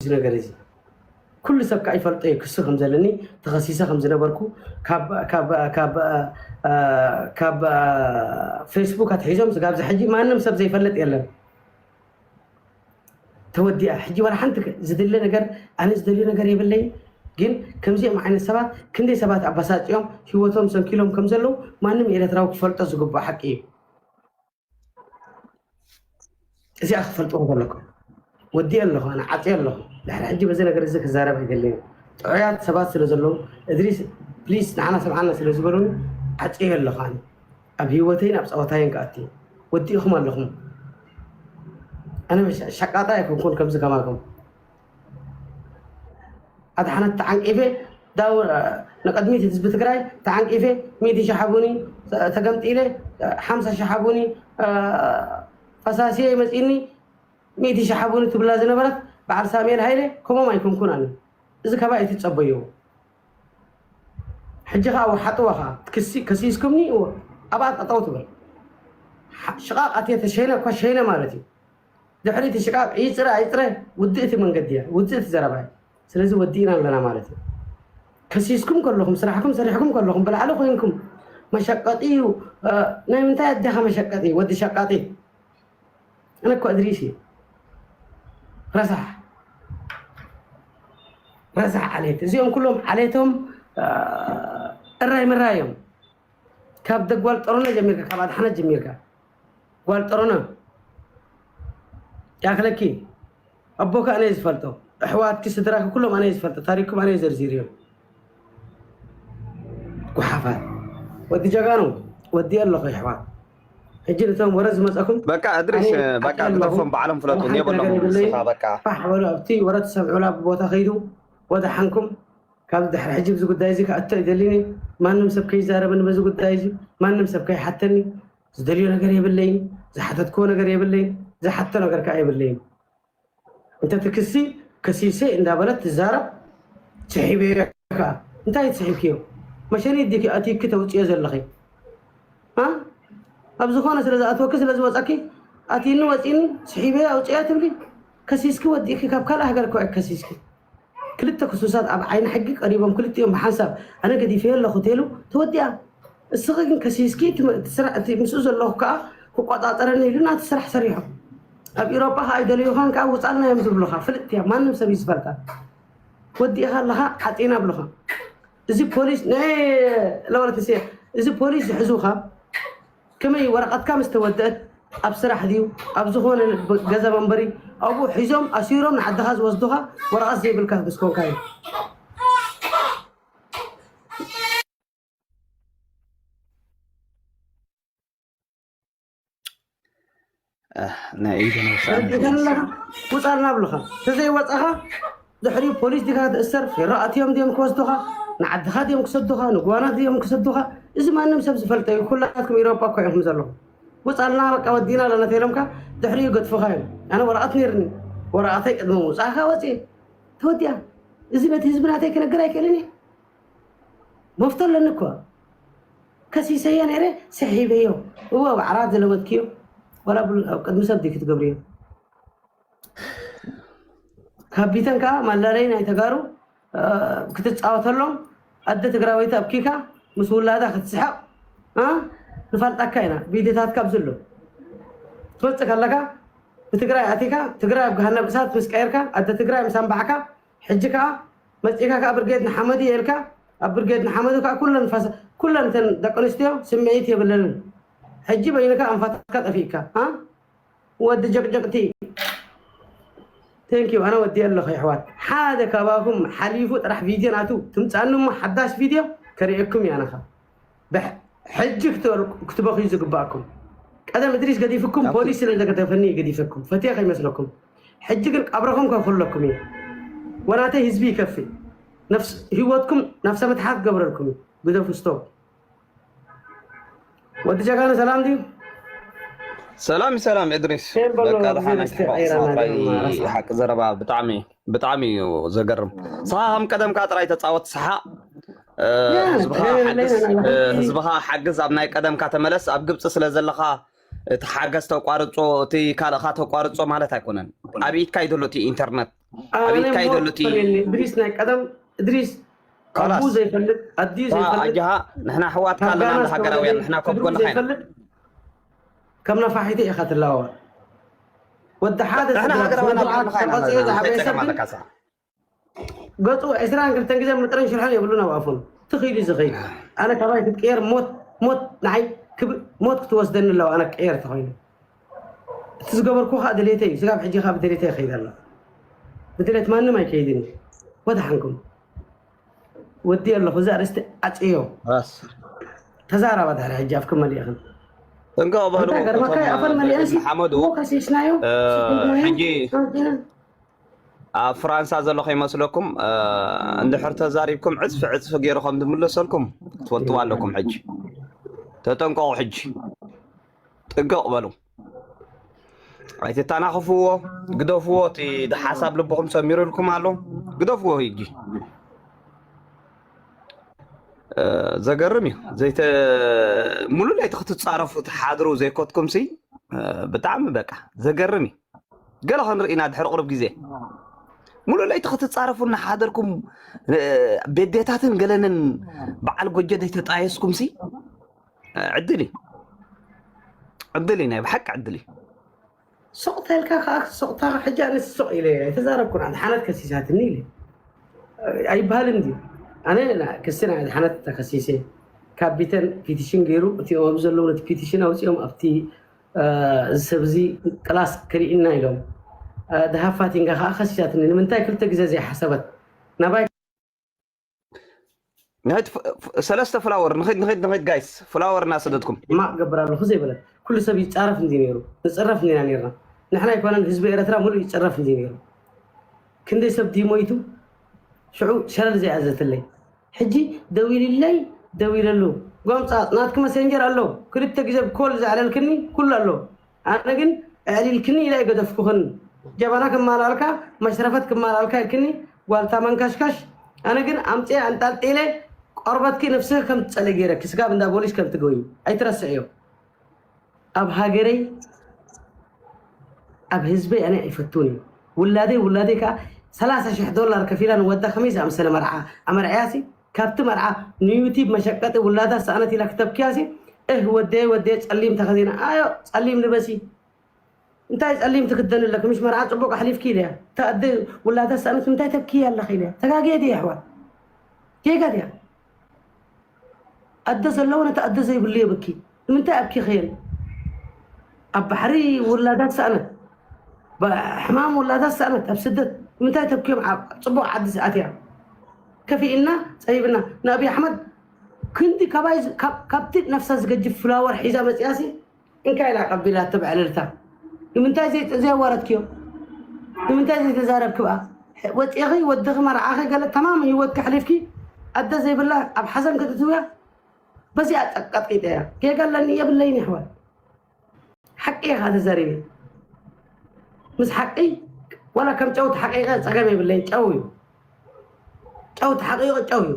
እዚ ነገር እዚ። ኩሉ ሰብ ከዓ ይፈልጦ እዩ፣ ክሲ ከም ዘለኒ፣ ተኸሲሰ ከም ዝነበርኩ፣ ካብ፣ ካብ፣ ካብ፣ አ፣ ካብ፣ አ፣ ፌስቡክ ኣትሒዞም ስጋብ እዚ ሕጂ ማንም ሰብ ዘይፈልጥ የለን። ተወዲኣ። ሕጂ ዋላ ሓንቲ ከ-፣ ዝድለ ነገር፣ ኣነ ዝደልዮ ነገር የብለይን። ግን ከምዚኦም ዓይነት ሰባት ክንደይ ሰባት ኣባሳጭዮም፣ ህይወቶም ሰንኪሎም ከም ዘለዉ ማንም ኤርትራዊ ክፈልጦ ዝግብኦ ሓቂ እዩ። እዚኣ ክትፈልጥዎ ከለኩም። ወዲኤ ኣለኹ፣ ኣነ ዓጽየ ኣለኹ። ድሕሪ ሕጂ በዚ ነገር እዚ ክዛረብ ኣይደለይን። ጥዑያት ሰባት ስለ ዘለዉ፣ እድሪስ፣ ፕሊስ፣ ንዓና ስምዓና ስለ ዝበሉኒ፣ ዓጽየ ኣለኹ ኣነ። ኣብ ህይወተይን ኣብ ጸወታይን ክኣቲ። ወዲእኹም ኣለኹም። ኣነ መሸ-፣ ሸቃጣ ኣይኮንኩን ከምዚ ከማኩም። ኣድሓነት ተዓንቂፈ፣ ዳው-፣ ንቕድሚት ህዝቢ ትግራይ ተዓንቂፈ፣ ሚእቲ ሺሕ ሃቡኒ፣ ተገምጢለ፣ ሓምሳ ሺሕ ሃቡኒ፣ ፈሳሲየ መጺኒ፣ ሚእቲ ሺሕ ሃቡኒ ትብላ ዝነበረት በዓል ሳሙኤል ሃይለ፣ ከምኦም ኣይኮንኩን ኣነ። እዚ ካባይ ኣይትጸበይዎ። ሕጂ ኸኣ ወሓጥዋ ኸኣ፣ ክሲ-፣ ከሲስኩምኒ፣ እወ፣ ኣብኣ ጠጠው ትብል። ሓ-፣ ሽቓቕ ኣትየ ተሸይነ እኳ ሸይነ ማለት እዩ። ድሕሪ እቲ ሽቓቕ ይጽረ ኣይጽረ፣ ውድእቲ መንገዲ እያ፣ ውድእቲ ዘረባ እያ። ስለዚ ወዲእና ኣለና ማለት እዩ። ከሲስኩም ከለኹም፣ ስራሕኩም ሰሪሕኩም ከለኹም፣ ብላዕሊ ኮይንኩም፣ መሸቀጢ እዩ፣ እ፣ ናይ ምንታይ ኣዴኻ መሸቀጢ፣ ወዲ ሸቃጢ? ኣነ እኮ እድሪስ እዩ። ረሳሕ። ረሳሕ ዓሌት። እዚኦም ኩሎም ዓሌቶም፣ እ፣ እራይ ምራይ እዮም። ካብ ደጓል ጠሮነ ጀሚርካ፣ ካብ ኣድሓነት ጀሚርካ። ጓል ጠሮነ። ያክለኪ። ኣቦካ ኣነ ዝፈልጦ። ኣሕዋትኪ፣ ስድራኪ ኩሎም ኣነ ዝፈልጦ። ታሪክኩም ኣነ ዘርዚርዮም። ጉሓፋት። ወዲ ጀጋኑ፣ ወዲ ኣለኹ፣ ኣሕዋት። ሕጂ ነቶም ወረ ዝመጸኩም፣ በቃ፣ እድሪስ፣ ኣነ በቃ፣ ኣትየ ኣለኹ። ግደፎም፣ ባዕሎም ፍለጡ፣ ኣብ ሓንቲ ኔበሎም፣ ነገር የብለይን። ንስኻ፣ በቃ። ፋሕ በሉ፣ ኣብቲ ወረ ትሰምዑላ ቦታ ከይዱ፣ ወደ ሓንኩም። ካብ ድሕሪ ሕጂ ብዚ ጉዳይ እዚ ክኣቶ ኣይደልን እየ። ማንም ሰብ ከይዛረበኒ በዚ ጉዳይ እዚ፣ ማንም ሰብ ከይሓተኒ። ዝደልዮ ነገር የብለይን፣ ዝሓተትክዎ ነገር የብለይን፣ ዝሓቶ ነገር ከኣ የብለይን። እንተ ትክሲ፣ ከሲሰ እንዳበለት ትዛረብ፣ ስሒበዮ ከኣ። እንታይ ትስሒብክዮ? መሸኒት ዲኪ ኣቲኪ ተውፅዮ ዘለኺ? አ? ኣብ ዝኾነ ስለ ዝኣትወኪ፣ ስለ ዝወፀኪ፣ ኣቲኒ ወፂኒ፣ ስሒበዮ ኣውፅዮ ትብሊ? ከሲስኪ ወዲእኪ፣ ካብ ካልእ ሃገር እኮ እየ ከሲስኪ። ክልተ ክሱሳት ኣብ ዓይኒ ሕጊ ቀሪቦም፣ ክልቲኦም ብሓንሳብ ኣነ ገዲፈዮ ኣለኹ ተይሉ ተወዲኣ። እስኺ ግን ከሲስኪ፣ እቲ መ-፣ እቲ ስራ-፣ እቲ ምስኡ ዘለኹ ከኣ ክቆጻጸረኒ ኢሉ ናቲ ስራሕ ሰሪሑ። ኣብ ኢሮጳ ከኣ ኣይደለዩኻን ከኣ ውጻልና እዮም ዝብሉኻ። ፍልጥቲ እያ፣ ማንም ሰብ እዩ ዝፈልጣ። ወዲእኻ ኣለኻ፣ ዓጺና ኣብሉኻ። እዚ ፖሊስ፣ ናይ ለወለት ንስየ፣ እዚ ፖሊስ ዝሕዙኻ፣ ከመይ ወረቐትካ ምስ ተወደአት ኣብ ስራሕ ድዩ ኣብ ዝኾነ ገዛ መንበሪ ኣብኡ ሒዞም ኣሲሮም ንዓድኻ ዝወስዱኻ ወረቐት ዘይብልካ ምስ ኮንካ እዩ። ናይ ኢንተርኔት ሰኣን ተረዲእካኒ ኣለኻ? ውፃልና ኣብሉኻ። ተዘይወፃኻ ድሕሪኡ ፖሊስ ዲኻ ክትእሰር፣ ፌሮ ኣትዮም ድዮም ክወስዱኻ፣ ንዓድኻ ድዮም ክሰዱኻ፣ ንጓና ድዮም ክሰዱኻ? እዚ ማንም ሰብ ዝፈልጦ እዩ። ኩላትኩም ኢሮጳ እኮ ኢኹም ዘለኹም። ውፃልና በቃ ወዲእና ኣለና ተይሎምካ ድሕሪኡ ገድፉኻ እዮም። ኣነ ወረቐት ነይርኒ፣ ወረቐተይ ቅድሚ ምውፃእካ ወፂእ ተወዲኣ። እዚ ነቲ ህዝቢ ናተይ ክነግር ኣይክእልን እየ። መፍቶ ኣለኒ እኮ። ከሲሰዮ ነይረ፣ ስሒበዮ። እወ፣ ኣብ ዓራት ዝለመድክዮ፣ ዋላ ብል-፣ ኣብ ቅድሚ ሰብ ድዩ ክትገብርዮ? ካብ ቢተን ከዓ ማላረይ ናይ ተጋሩ፣ እ፣ ክትፃወተሎም፣ ኣደ ትግራወይቲ ኣብኪካ፣ ምስ ውላዳ ክትስሕቕ፣ እ፣ ንፋልጣካ ኢና። ቪድዮታትካ ኣብዚ ኣሎ። ትወፅእ ከለካ፣ ብትግራይ ኣቲካ፣ ትግራይ ኣብ ገሃነብ እሳት ምስ ቀየርካ፣ ኣደ ትግራይ ምስ ኣንባዕካ፣ ሕጂ ከዓ መፂእካ ከዓ ብርጌድ ንሓመዱ እየ ኢልካ፣ ኣብ ብርጌድ ንሓመዱ ከዓ ኩለን ፈሳ-፣ ኩለን እተን ደቂ ኣንስትዮ ስምዒት የብለንን። ሕጂ በይንካ ኣንፋትካ ጠፊእካ፣ ኣ? ወዲ ጀቅጀቅቲ። Thank you፣ ኣነ ወዲኤ ኣለኹ የሕዋት። ሓደ ካባኹም ሓሊፉ ጥራሕ ቪድዮ ናቱ ትምፃኒ እሞ ሓዳሽ ቪድዮ ከርእየኩም እየ ኣነ ኸ። ብሕ-፣ ሕጂ ክትበል-፣ ክትበኽዩ ዝግባእኩም። ቀደም እድሪስ ገዲፍኩም፣ ፖሊስ ስለ ዘገደፈኒ እዩ ገዲፈኩም። ፈትየ ከይመስለኩም። ሕጂ ግን ቀብረኹም ከኹለኩም እዩ። ወናተይ ህዝቢ ይከፍእ። ነፍስ-፣ ህይወትኩም ነፍሰ ምትሓት ክገብረልኩም እዩ። ግደፉ፣ ስቶፕ። ወዲ ጀጋኑ ሰላም ድዩ? ሰላም፣ ሰላም፣ እድሪስ። ከየን በሎ በቃ፣ ኣብዚ ደሓን ነስተ ኣይትሕባእ። ዓይራና ሳባይ ድዮም፣ ሓቂ ዘረባ ብጣዕሚ፣ ብጣዕሚ እዩ ዘገርም። ስኻ ከም ቀደምካ ጥራይ ተጻወት፣ ስሓቕ። እ፣ ያ፣ ህዝብኻ ቀደም ሓግዝ፣ ኣለና። እ፣ ህዝብኻ ሓግዝ፣ ኣብ ናይ ቀደምካ ተመለስ። ኣብ ግብጺ ስለ ዘለኻ እቲ ሓገዝ ተቋርጾ፣ እቲ ካልእኻ ተቋርጾ ማለት ኣይኮነን። ኣብ ኢድካ እዩ ዘሎ እቲ ኢንተርነት። ኣነ እሞ ይካየደሉ እቲ ፈርየኒ። እድሪስ ናይ ቀደም እድሪስ ካላስ። ኣቡ ዘይፈልጥ ኣዲኡ ዋ ዘይፈልጥ ኣጃሃ፣ ንሕና ኣሕዋትካ ካብ ኣለና ጋና ንሃገራውያን፣ ዝተወለደ ንሕና ኮብ ስድሩ ጎንኻ ኢና። ዘይፈልጥ ከም ነፋሒቶ ኢኻ ትለዋወጥ። ወዲ ሓደ ንሕና ስድራ ሃገራውያን ስድራ ኣለና ኢና። ተቐፂዑ ዝዓበየ ሰብ ግን ገፁ ዕስራን ክልተን ግዜ ምጥርን ሽርሕን የብሉን ኣብ ኣፉን። ትኽኢሉ ዝኽእል። ኣነ ካባይ ክትቅየር ሞት፣ ሞት ንዓይ ክብ-፣ ሞት ክትወስደኒ ኣለዋ ኣነ ክቅየር ተኾይኑ። እቲ ዝገበርኩ ከዓ ድሌተይ እዩ። ስጋብ ሕጂ ከዓ ብድሌተይ ይኸይድ ኣሎ። ብድሌት ማንም ኣይከይድን እዩ። ወድሓንኩም። ወዲ ኣለኹ። እዚ ኣርእስቲ ኣጽዮ። ራስ። ተዛረባ ድሕሪ ሕጂ ኣፍኩም መሊእኽን። እንካ በሉ፣ እንታይ ገርመካ እዩ? ኣፈር መሊአን ሲ-፣ ሓመዱ፣ እሞ ከሲስናዮ? እ፣ ሲድናዮ? ሕጂ ኣንቲና? ኣብ ፍራንሳ ዘሎ ከይመስለኩም፣ እ፣ እንድሕር ተዛሪብኩም ዕጽፊ ዕጽፊ ገይሩ ከም ዝምለሰልኩም ትፈልጥዋ ኣለኩም። ሕጂ ተጠንቀቑ። ሕጂ ጥንቅቕ በሉ። ኣይትተናኽፍዎ፣ ግደፍዎ። እቲ ሓሳብ ልብኹም ሰሚሩልኩም ኣሎ። ግደፍዎ። ሕጂ፣ እ፣ ዘገርም እዩ። ዘይተ-፣ ሙሉ ለይቲ ክትጻረፉ ትሓድሩ ዘይኮትኩም ሲ፣ እ፣ ብጣዕሚ በቃ ዘገርም እዩ። ገለ ክንርኢ ኢና ድሕሪ ቁሩብ ግዜ። ሙሉ ለይቲ ክትጻረፉ እናሓደርኩም፣ እ፣ ቤዴታትን ገለንን በዓል ጎጆ ዘይተጣየስኩም ሲ፣ እ፣ ዕድል እዩ። ዕድል እዩ፣ ናይ ብሓቂ ዕድል እዩ። ሱቕ ተልካ ከኣ ሱቕታ ሕጂ ኣነ ሱቕ ኢለ እየ ኣይተዛረብኩን። ኣድሓነት ከሲሳትኒ ኢለ ኣይበሃልን ድዩ? ኣነ ና-፣ ክሲ ናይ ኣድሓነት ተኸሲሰ ካብ ቢተን ፒቲሽን ገይሩ እቲኦም ኣብዚ ዘለዉ ነቲ ፒቲሽን ኣውፂኦም ኣብቲ፣ እ፣ እዚ ሰብ እዚ ክላስ ክርኢና ኢሎም፣ እ፣ ድሃፋቲንጋ ከኣ ከሲሳትኒ። ንምንታይ ክልተ ግዜ ዘይሓሰበት ናባይ ንኸይድ ፍ-፣ ፍ-፣ ሰለስተ ፍላወር፣ ንኸይድ፣ ንኸይድ፣ ንኸይድ ጋይስ፣ ፍላወር እናሰደድኩም። ሕማቕ ገብር ኣለኹ ዘይበለት። ኩሉ ሰብ ይጻረፍ እንዲ ነይሩ። ንጽረፍ እንዲና ነይርና። ንሕና ኣይኮነን ህዝቢ ኤረትራ ሙሉእ ይጽረፍ እንዲ ነይሩ። ክንደይ ሰብ ድዩ ሞይቱ? ሽዑ ሸለል ዘይኣዘትለይ። ሕጂ ደዊልለይ፣ ደዊለሉ። ጎምጻጽ፣ ናትኪ መሴንጀር ኣሎ። ክልተ ግዜ ብኮል ዘዕለልክኒ ኩሉ ኣሎ። ኣነ ግን ኣዕሊልክኒ ኢለ ኣይገደፍኩኽን። ጀበና ክማልኣልካ፣ መሽረፈት ክማልኣልካ ኢልክኒ፣ ጓልታ መንከሽከሽ። ኣነ ግን ኣምጽኤ ኣንጠልጢለ ቆርበትኪ ነፍስኺ ከም ትጸልኢ ገይረኪ፣ ስጋብ እንዳ ቦሊስ ከም ትገውዪ ኣይትረስዕዮ። ኣብ ሃገረይ፣ ኣብ ህዝበይ ኣነ ኣይፈቱን እዩ። ውላደይ፣ ውላደይ ከኣ ሰላሳ ሽሕ ዶላር ከፊላ ንወዳ ከመይ ዝኣመሰለ መርዓ ኣመርዕያሲ፣ ካብቲ መርዓ ንዩቲብ መሸቀጢ ውላዳ ሰኣነት ኢላ ክተብክያሲ፣ እህ ወደየ፣ ወደየ ጸሊም ተኸዲና፣ ኣዮ ጸሊም ልበሲ። እንታይ ጸሊም ትክደን ኣለኪ? ምሽ መርዓ ጽቡቕ ኣሕሊፍኪ ኢለያ። እታ ኣደ ውላዳ ሰኣነት እንታይ ተብክያ ኣለኺ ኢለያ። ተጋግየ ድየ ኣሕዋት? ጌጋ ድያ? ኣደ ዘለዎ ነቲ ኣደ ዘይብሉ የብኪ። ንምንታይ ኣብኪኽየን? ኣብ ባሕሪ ውላዳ ሰኣነት፣ ባ-፣ ሕማም ውላዳ ሰኣነት፣ ኣብ ስደት ንምንታይ ተብክዮም? ኣብ ጽቡቕ ዓዲ ዝኣትያ። ከፊእና፣ ጸቢብና። ንኣብይ ኣሕመድ ክንዲ ካባይ ዝ-፣ ካብ-፣ ካብቲ ነፍሳ ዝገጅፍ ፍላወር ሒዛ መጽያሲ፣ እንካ ኢላ ቀቢላቶ ብዕልልታ። ንምንታይ ዘይ-፣ ዘየዋረድክዮ? ንምንታይ ዘይተዛረብኪ ብኣ? ወፂእኺ፣ ወድኺ፣ መርዓኺ፣ ገለ ተማም ህይወትኪ ኣሕሊፍኪ፣ ኣደ ዘይብላ ኣብ ሓዘን ክትእትውያ፣ በዚኣ ቀ-፣ ቀጥቂጠያ። ጌጋ ኣለኒ የብለይን፣ የሕዋት። ሓቂ ኢኻ ተዛሪበ። ምስ ሓቂ፣ ዋላ ከም ጨው ተሓቂቐ ጸገም የብለይን፣ ጨው እዩ። ጨው ተሓቂቑ ጨው እዩ።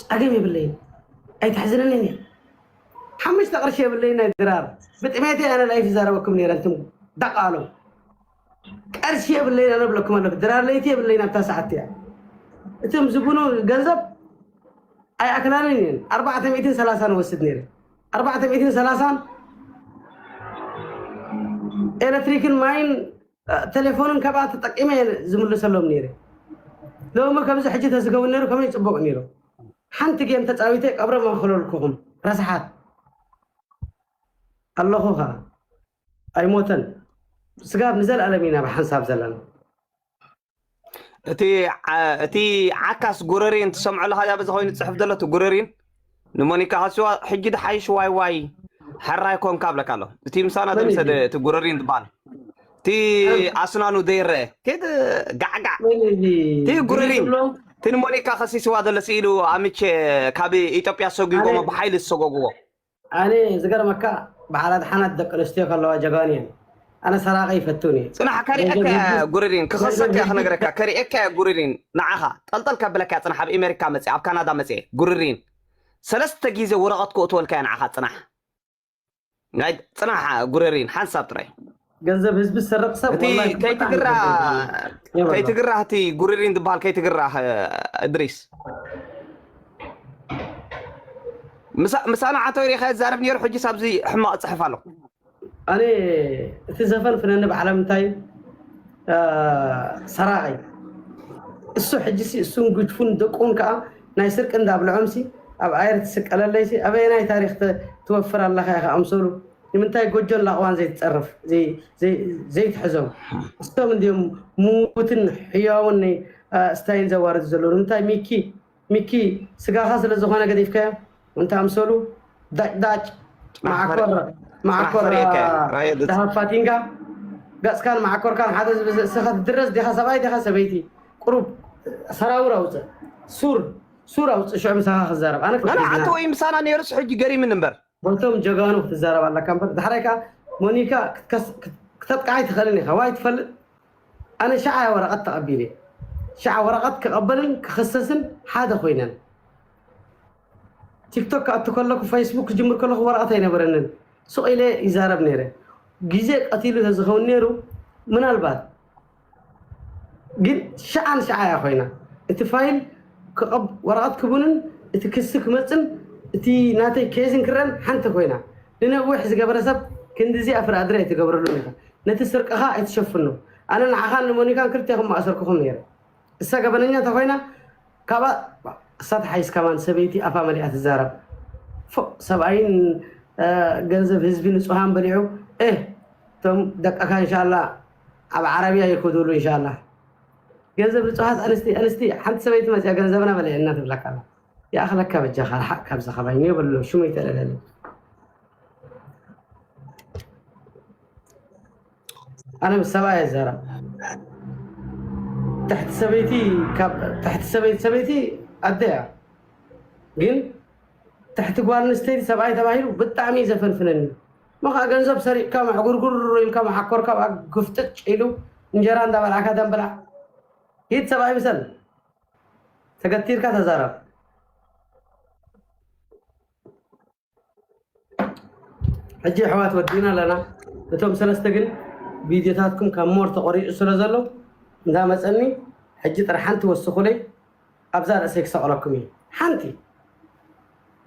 ጸገም የብለይን። ኣይተሕዝነንን እየ። ሓሙሽተ ቅርሺ የብለይን ናይ ድራር። ብጥሜተይ ኣነ ላይፍ ይዛረበኩም ነይረ፣ እንቱም ደቃሎም። ቅርሺ የብለይን ኣነ እብለኩም ኣለኹ። ድራር ለይቲ የብለይን ኣብታ ሰዓት እያ። እቶም ዝቡኑ ገንዘብ ኣይኣክላንን እየን። ኣርባዕተ ሚእትን ሰላሳን ወስድ ነይረ። ኣርባዕተ ሚእትን ሰላሳን ኤሌክትሪክን ማይን፣ እ፣ ቴሌፎንን ካብኣ ተጠቂመ እየ ዝምልሰሎም ነይረ። ሎሚ ከምዚ ሕጂ ተዝገውን ነይሩ ከመይ ጽቡቕ ነይሩ። ሓንቲ ጌም ተጻዊተ ቀብረ መኸለልኩኹም ረስሓት። ኣለኹ ኸኣ። ኣይሞተን። ስጋብ ንዘለኣለም ኢና ብሓንሳብ ዘለና። እቲ ዓ-፣ እቲ ዓካስ ጉረሪን ትሰምዖ ኣለኻ? እዛ በዚ ኮይኑ ትጽሕፍ ዘሎ እቲ ጉረሪን ንሞኒካ ከስዋ ሕጂ ድሓይሽ ዋይ ዋይ ሕራይ ኮንካ ብለካ ኣሎ። እቲ ምሳና መን ተምሰደ እዩ? እቲ ጉረሪን ዝበሃል። እቲ ኣስናኑ ዘይረአ። ከይድ ጋዕጋዕ። መን እዩ እቲ ጉረሪን። ዝብሎ? እቲ ንሞኒካ ከሲስዋ ዘሎ ስኢሉ ኣምቼ ካብ ኢትዮጵያ ሰጒጎሞ ኣነ ብሓይሊ ዝሰጎግዎ። ኣነ ዝገርመካ በዓል ኣድሓናት ደቂ ኣንስትዮ ከለዋ ጀጋኑ እየን። ኣነ ሰራቂ ይፈቱን እየ። ጽናሕ፣ ከሪኤካ ገንዘብ እየ ህዝቢ፣ ጉሪሪን፣ ክኸሰካ ገንዘብ እየ ህዝቢ ክነግረካ፣ ከሪኤካ እየ ጉሪሪን። ንዓኻ ጠልጠል ከብለካ እየ፣ ጽናሕ፣ ኣብ ኤሜሪካ መጽየ፣ ኣብ ካናዳ መጽየ፣ ጉሪሪን። ሰለስተ ግዜ ወረቐት ክእትወልካ እየ ንዓኻ፣ ጽናሕ። ናይ፣ ጽናሕ፣ ጉሪሪን፣ ሓንሳብ ጥራይ። ገንዘብ ህዝቢ ዝሰርቕ ሰብ እቲ ወላሂ ከይትግራህ የብሎ። ከይትግራህ እቲ ጉሪሪን ዝበሃል ከይትግራህ፣ እድሪስ። ምሳ- ምሳና ዓንተ ወይሪኻ ይዛረብ ነይሩ፣ ሕጂስ ኣብዚ ሕማቕ ጽሕፍ ኣሎ። ኣነ እቲ ዘፈን ፍነኒ ባዕሎም እንታይ ሰራቂ እሱ ሕጂ ሲ እሱን ጉጅፉን ደቁን ከዓ ናይ ስርቂ እንዳብልዖም ሲ ኣብ ኣየር ትስቀለለይ ሲ ኣበየናይ ታሪክ ትወፍር ኣለካ ኢኻ ኣምሰሉ ንምንታይ ጎጆን ላቕዋን ዘይትፀርፍ ዘይትሕዞም እስቶም እንዲም ሙትን ሕያውን ስታይል ዘዋርዱ ዘለዉ ንምንታይ ሚኪ ሚኪ ስጋኻ ስለ ዝኾነ ገዲፍካዮ እንተ ኣምሰሉ ዳጭዳጭ መዓኮር መዓኮር ደሃብ ፋቲንካ ገጽካን መዓኮርካን ሓደ ስኻ ትድረስ ዲኻ ሰብኣይ ዲኻ ሰበይቲ ቁሩብ ሰራውር ኣውፅእ ሱር ሱር ኣውፅእ ሽዑ ምሳኻ ክዛረብ ኣነ ኣነ ዓንተ ወይ ምሳና ነይሩስ ሕጂ ገሪምን እምበር በቶም ጀጋኑ ክትዛረብ ኣለካ እምበር ዳሕራይ ከዓ ሞኒካ ክተጥቃዓይ ትኽእልን ኢኻ ዋይ ትፈልጥ ኣነ ሸዓ ወረቐት ተቐቢለ ሸዓ ወረቐት ክቐበልን ክኽሰስን ሓደ ኮይነን ቲክቶክ ክኣቱ ከለኩ ፌስቡክ ክጅምር ከለኩ ወረቐት ኣይነበረንን ሱቕ ኢለ ይዛረብ ነይረ ግዜ ቀቲሉ ተዝኸውን ነይሩ ምናልባት ግን ሸዓ ንሸዓ እያ ኮይና እቲ ፋይል ወረቐት ክቡንን እቲ ክሲ ክመፅን እቲ ናተይ ኬዝን ክረን ሓንቲ ኮይና ንነዊሕ ዝገበረ ሰብ ክንድዚ ኣፍረ ኣድረ ኣይትገብረሉን ኢኻ ነቲ ስርቅኻ ኣይትሸፍኖ ኣነ ንዓኻን ንሞኒካን ክልቴኹም ማእሰርኩኹም ነይረ እሳ ገበነኛ እንተኮይና ካብኣ እሳ ትሓይስ ከማን ሰበይቲ ኣፋ መሊኣ ትዛረብ ፎእ ሰብኣይን ገንዘብ ህዝቢ ንፁሃን በሊዑ እህ እቶም ደቀካ እንሻላ ኣብ ዓረብያ ይኮዱሉ እንሻላ ገንዘብ ንፁሃት ኣንስቲ ኣንስቲ ሓንቲ ሰበይቲ መፅያ ገንዘብና በሊዐና ትብለካ ኣላ ይኣኽለካ በጃኻ ርሓቅ ካብዚ ከባይ የብሎ ሽሙ ይተለለለ ኣነ ምስ ሰብኣይ ይዛረብ ትሕቲ ሰበይቲ ካብ ትሕቲ ሰበይቲ ሰበይቲ ኣደ እያ ግን ትሕቲ ጓል ኣንስተይቲ ሰብኣይ ተባሂሉ ብጣዕሚ እዩ ዘፈንፍነኒ እሞ ከዓ ገንዘብ ሰሪቅካ መዕጉርጉር ኢልካ መሓኮርካ ክፍጥጭ ኢሉ እንጀራ እንዳበላዕካ ደንብላዕ ሂድ ሰብኣይ ምሰል ተገቲርካ ተዛረብ ሕጂ ኣሕዋት ወዲእና ኣለና እቶም ሰለስተ ግን ቪድዮታትኩም ካብ ሞር ተቆሪፁ ስለ ዘሎ እንዳመፀኒ ሕጂ ጥራሕ ሓንቲ ወስኹለይ ኣብዛ ርእሰይ ክሰቕለኩም እዩ ሓንቲ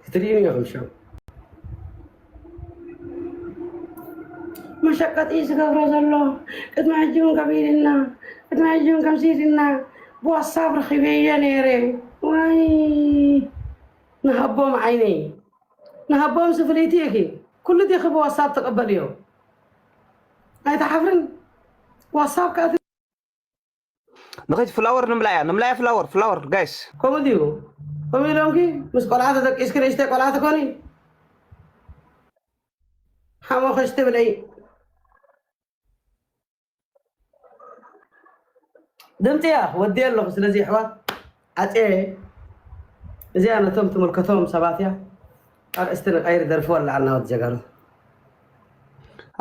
ክትርእዩኒ ኢኹም ሸው መሸቀጢ ዝገብሮ ዘሎ ቅድሚ ሕጂ እውን ከቢድና ቅድሚ ሕጂ እውን ከምሲድና ብዋሳብ ረኺበዮ ነይረ ዋይ ንሃቦም ዓይነይ ንሃቦም ስፍልይቲ ኢኺ ኩሉ ዲኺ ብዋሳብ ትቕበልዮ ኣይትሓፍርን ዋሳብ ከኣ ንኸይድ ፍላወር ንምልኣያ ንምልኣያ ፍላወር ፍላወር ጋይስ ከምኡ ድዩ ከምኡ ኢሎምኪ ምስ ቆልዓ ተደቂስኪ ንእሽተይ ቆልዓ ትኮኒ ሓሞኸሽ ትብለይ ድምፂያ ወዲ ኣለኹ ስለዚ ኣሕዋት ዓፀ እዚኣ ነቶም ትምልከቶም ሰባት እያ ኣርእስቲ ንቀይር ደርፊ ወላዓልና ወዲ ጀጋኑ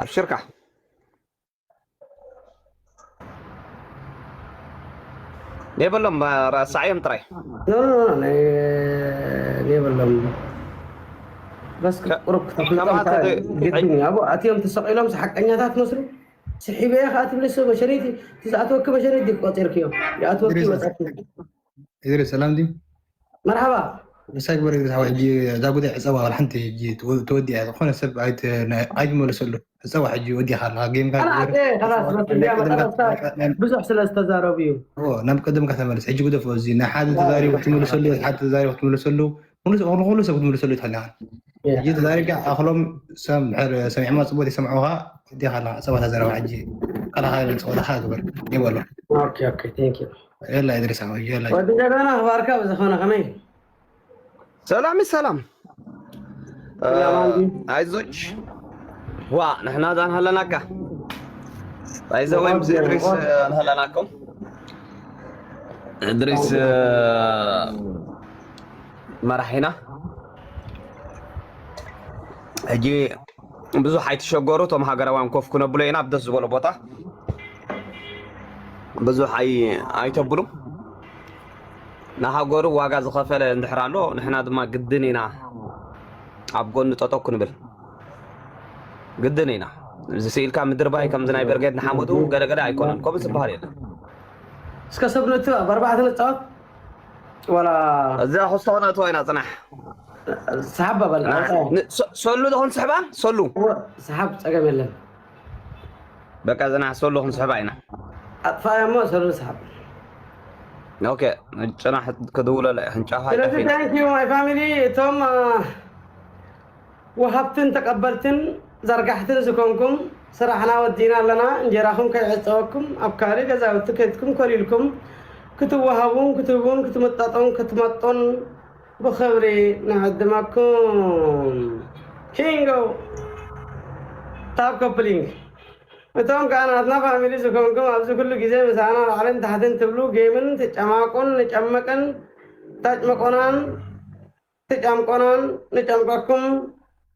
ኣብሽርካ የብሎም ረሳዕዮም ጥራይ የብሎም በስ ቁሩብ ክተፍልጦም ግድን እዩ ኣብኡ ኣትዮም ተሰቂሎም ሓቀኛታት መስሉ ስሒበየ ከዓ ትብለሶ መሸሪቲ ዝኣትወኪ መሸሪት ዲክ ቆፂርክዮ ይኣትወኪ ወፃኪ ኢድሪስ ሰላም ድዩ? መርሓባ። ምሳይ ግበር ኢድሪስ ሓወይ፣ ሕጂ እዛ ጉዳይ ዕጸዋ ዋላ ሓንቲ ሕጂ ተወዲኣ፣ ዝኾነ ሰብ ኣይትመለሰሉ። ዕጸዋ ሕጂ ወዲኻ ኣለኻ፣ ጌምካ ኣነ ግበር። ኣደ ኸላስ መስ እንዲያ መጠረፍታ ብዙሕ ስለ ዝተዛረቡ እዩ። እዎ፣ ናብ ቀደምካ ተመለስ። ሕጂ ግደፎ፣ እዚ ናይ ሓደ ተዛሪቡ ክትምልሰሉ፣ ሓደ ተዛሪቡ ክትምልሰሉ፣ ንኹሉ ሰብ ክትምልሰሉ ኣይትኽእልን ኢኻ። ሕጂ ተዛሪብካ ኣኽሎም፣ ሰሚዖማ ጽቡቕ ዘይሰምዑኻ፣ ወዲኻ ኣለኻ። ዕጸዋ ተዛረባ ሕጂ፣ ቃልኻ ጸወታኻ ግበር፣ ይበሎ። የላ እድሪስ ዓወት የላ ወዲ ጀጋና ኣኽባርካ ብዝኾነ ከመይ ሰላም ሰላም ኣይዞች ዋ ንሕና ዛን ሃለናካ ኣይዘ ወይ ምስ እድሪስ ንሃለናኩም እድሪስ መራሒና ሕጂ ብዙሕ ኣይትሸገሩ እቶም ሃገራውያን ኮፍ ክነብሎ ኢና ኣብ ደስ ዝበሎ ቦታ ብዙሕ ኣይተብሉ ንሃገሩ ዋጋ ዝኸፈለ እንድሕር ኣሎ ንሕና ድማ ግድን ኢና ኣብ ጎኒ ጠጠው ክንብል ግድን ኢና እዚ ስኢልካ ምድርባይ ከምዚ ናይ በርጌድ ንሓመዱ ገለገለ ኣይኮነን። ከምኡ ዝበሃል የለን። እስከ ሰብ ነቱ ኣርባዕተ ነጻወት ዋላ እዛ ክስቶ ነእትዋ ኢና ጽናሕ። ሰሓብ ኣባል ን- ሶ- ሶሉ ዶ ክንስሕባ? ሶሉ ሰሓብ ጸገም የለን። በቃ ጽናሕ፣ ሶሉ ክንስሕባ ኢና። ኣጥፋ እሞ ሰሉ ሰሓብ። ኦኬ፣ ጽናሕ ክድውለላ እየ። ክንጫፋ ስለዚ ጫፊ thank you my family፣ እቶም አ፣ ወሃብትን ተቀበልትን ዘርጋሕትን ዝኾንኩም፣ ስራሕና ወዲና ኣለና። እንጀራኹም ከይዕፀወኩም ኣብ ካልእ ገዛውቲ ከድኩም ኮሊልኩም ክትወሃቡን ክትህቡን ክትምጠጡን ክትመጡን ብኽብሪ ንዕድመኩም። ኪንጎ ታብ ኮፕሊንግ። እቶም ከዓ ናትና ፋሚሊ ዝኾንኩም ኣብዚ ኩሉ ግዜ ምሳና ላዕልን ታሕትን ትብሉ፣ ጌምን ትጨማቁን ንጨምቅን፣ ተጭምቁናን ትጨምቁናን፣ ንጨምቀኩም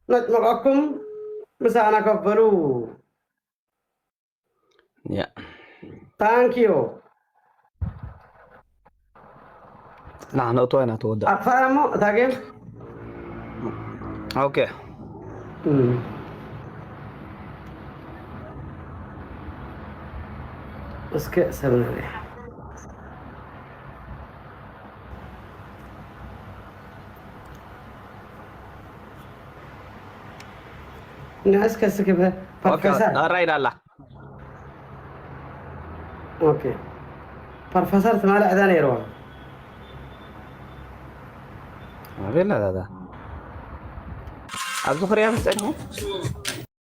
ነጭምቀኩም፣ ምሳና ከበሉ። ያ ታንኪዩ። ጽናሕ፣ ነእትዋ ኢና፣ ትወዳእ። ኣጥፋእያ እሞ እታ ጌም ኦኬ። እም። እስከ ሰብ ንርኢ። ንዕስ ከስክበ ኦኬ፣ ፕሮፌሰር ኣራ ኢላ ኣላ። ኦኬ ፕሮፌሰር ትማሊ ዕዳ ነይርዋ። ኣቤላ ዳዳ ኣብዚ ክሪያ ምስ ጸኒሑ